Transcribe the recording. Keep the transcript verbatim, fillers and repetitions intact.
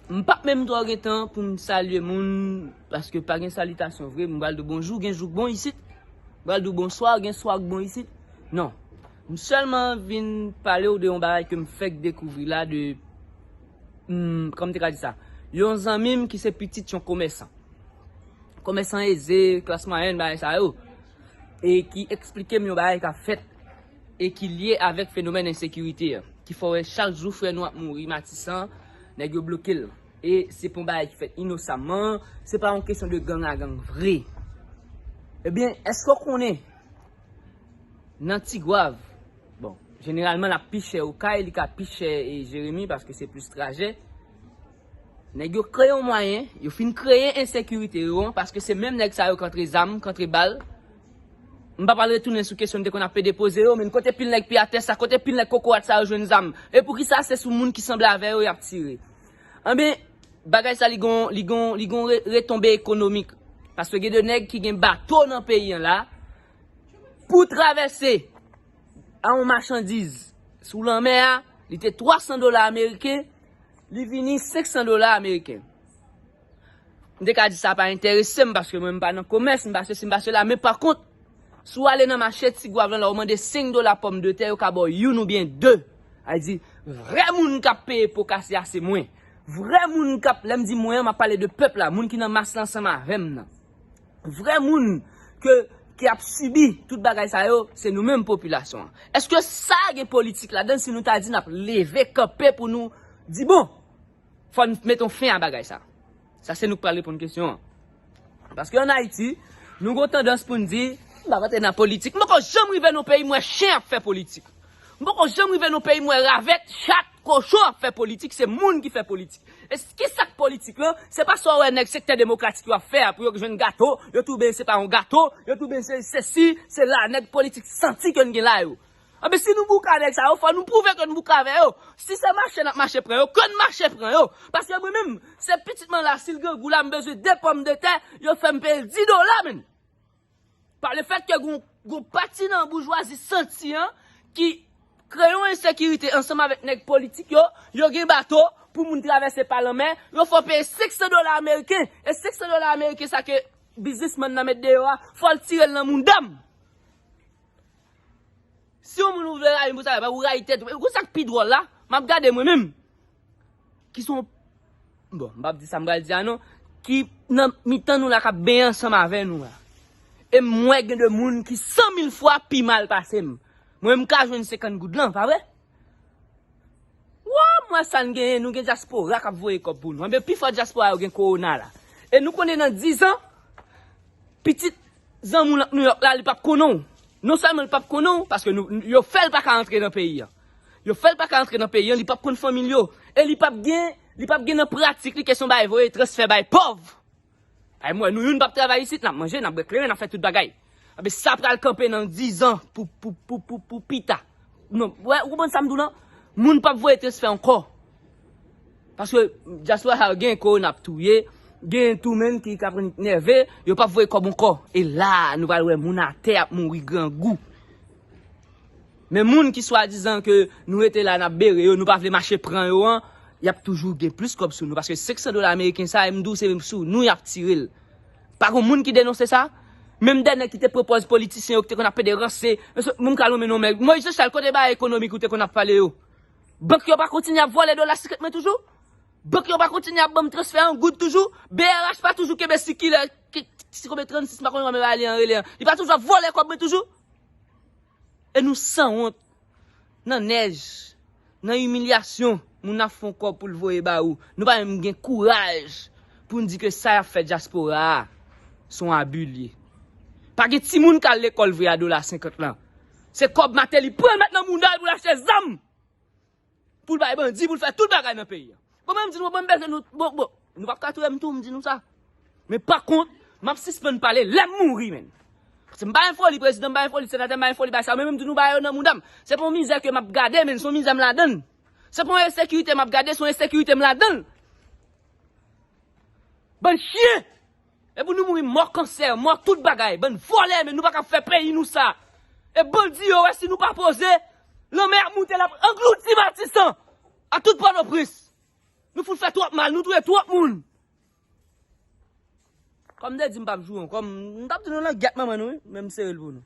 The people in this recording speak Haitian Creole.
M p ap menm twò gen tan pou m salye moun, paske pa gen salitasyon vre. M pral di w bonjou, gen jou k bon isit. M pral di w bonswa, gen swa k bon isit. Non. M sèlman vin pale w de yon bagay ke m fèk dekouvri la, de, hmm, kòman m te ka di sa? Yon zanmi m ki se pitit yon komèsan. Komèsan eze, klas mwayèn, bagay sa yo. E ki eksplike m yon bagay k ap fèt e ki lye avèk fenomèn ensekirite a, ki fè w wè chak jou frè nou ap mouri Matisan, nèg yo bloke l. E se pa yon bagay ki fèt inosamman, se pa yon kesyon de gang a gang vre. Ebyen, èske w konnen nan Tigwav, bon, jeneralman l ap pi chè Okay, li ka pi chè e Jeremi paske se plis trajè. Nèg yo kreye yon mwayen, yo fin kreye ensekirite yo an, paske se menm nèg sa yo k antre zam, k antre bal. M pa pral retounen sou kesyon m te konn ap pede poze yo, men kote pil nèg pye atè sa, kote pil nèg kokorat sa yo jwenn zam? E poukisa se sou moun ki sanble avè yo y ap tire? Anben, bagay sa li gon, li gon, li gon re- retonbe ekonomik. Paske gen de nèg ki gen bato nan peyi an la, pou travèse a yon machandiz sou lanmè a, li te twa san dola ameriken, li vini senk san dola ameriken. M te ka di sa pa enterese m, paske mwen m pa nan komès, m pa sesi, m pa sela, men pa kont, si w ale nan mache Tigwav lan, la w mande senk dola pòmdetè, yo ka ba w youn oubyen de. Sa vle di, vrè moun k ap peye po kase a se mwen. Vrè moun k ap, lè m di mwen an, m ap pale de pèp la, moun ki nan mas la ansanm avè m nan. Vrè moun ke, ki ap sibi tout bagay sa yo, se nou menm popilasyon an. Èske sa gen politik ladan l si nou ta di n ap leve kanpe pou nou di, bon, fò n mete yon fen a bagay sa? Sa se nou k pral reponn kesyon an. Paske ann Ayiti, nou gon tandans pou n di, m p ap antre nan politik. M poko janm rive nan yon peyi m wè chen ap fè politik. M poko janm rive nan yon peyi m wè ravèt, chat, kochon ap fè politik, se moun ki fè politik. E s- ki sa k politik lan? Se pa sa w wè nèg sektè demokratik yo ap fè a pou yo jwenn gato, yo touben se pa yon gato, yo touben se sesi, se la, nèg politik santi ke n gen la yo. Anben, si nou bouka nèg sa yo, fò nou pwouve ke n bouka avè yo. Si se mache n ap mache pran yo, ke n mache pran yo. Paske mwen menm, se pitit mwen la, si l grangou la, m bezwen de pòmdetè, yo fè m peye l dis dola, menn. Pa lefèt ke gon, gon pati nan boujwazi santi an ki kreye yon ensekirite ansanm avèk nèg politik yo, yo gen bato pou moun travèse pa lanmè, yo fè w peye senk san dola ameriken. E senk san dola ameriken sa ke biznismann nan met deyò a, fò l tire l nan mouda m. Si yon moun ouvè rayi m pou sa, ou rayi tèt ou. Ou sa k pi dwòl la, m ap gade mwen menm. Ki se yon, bon, m p ap di sa m pral di a non, ki nan mitan nou la k ap benyen ansanm avè nou la. E m wè gen de moun ki san mil fwa pi mal pase m. Mwen, m ka jwenn senkant goud lan, pa vre? Wa, m wè sa n genyen, nou gen dyaspora k ap voye kòb pou nou. Anben, pifò dyaspora yo gen kowona la. E nou konnen nan dizan, pitit zanmi w nan Nouyòk la, li p ap konnen w. Non sèlman li p ap konnen w, paske nou, yo fè l pa ka antre nan peyi an. Yo fè l pa ka antre nan peyi an, li p ap konn fanmi l yo. E li p ap gen, li p ap gen nan pratik li kesyon bay voye transfè bay pòv. Ay, m wè nou youn p ap travay isit, n ap manje, n ap bwè kleren, n ap fè tout bagay. Anben, sa pral kanpe nan dizan pou, pou, pou, pou, pou pita. Non, wè, ou konprann sa m di w lan? Moun p ap voye transfè ankò. Paske dyaspora sa yo gen kowona ap touye, gen tou menm ki ka pran nève, yo p ap voye kòb ankò. E la, nou pral wè moun atè ap mouri grangou. Men moun ki swadizan ke nou rete la, n ap bere yo, nou pa vle mache pran yo an, y ap toujou gen plis kòb sou nou. Paske senk san dola ameriken sa, m di w se sou nou y ap tire l. Pa gon moun ki denonse sa? Menm dè nèg ki te pwopòz politisyen yo ki te konn ap pede ranse. Moun ka lonmen non men. Moyiz Josèl, kote bagay ekonomik ou te konn ap pale yo? Bank yo pa kontinye ap vòlè dola senkant mwen toujou? Bank yo pa kontinye ap ban m transfè an goud toujou? B R H pa toujou kenbe sikilè, ki, si konbyen trannsis, m pa konn kòman yo ale an rele an. Li pa toujou ap vòlè kòb mwen toujou? E nou sanwont. Nan nèj, nan imilyasyon, moun ap fè yon kòb pou l voye ba ou. Nou pa menm gen kouraj pou n di ke sa y ap fè dyaspora a, se yon abi l ye. Pa gen timoun k al lekòl vre a dola senkant lan. Se kòb Mateli pran l met nan mouda l pou l achte zam. Pou l bay bandi, pou l fè tout bagay nan peyi a. Bon, mwen, m di nou, bon, m bezwen nou, bon, bon, nou p ap ka touye m tou, m di nou sa. Men pa kont, m ap sispann pale lè m mouri, menn. Paske m pa gen foli, prezidan m pa gen foli, senatè m pa gen foli, bay sa, men m di nou bagay yo nan mouda m. Se pa yon mizè ke m ap gade, menn, se yon mizè m ladan l. Se pa yon ensekirite m ap gade, se yon ensekirite m ladan l. Bann chyen! E pou nou mouri mò kansè, mò tout bagay, bann vòlè, men nou pa ka fè peyi nou sa. E bandi yo wè si nou pa poze, lanmè ap moute, l ap anglouti Matisan a tout Pòtoprens. Nou fout fè twòp mal, nou touye twòp moun. Kòm m te di m p ap joure, kòm m t ap di nou langyèt manman nou, wi, men m sere l pou nou.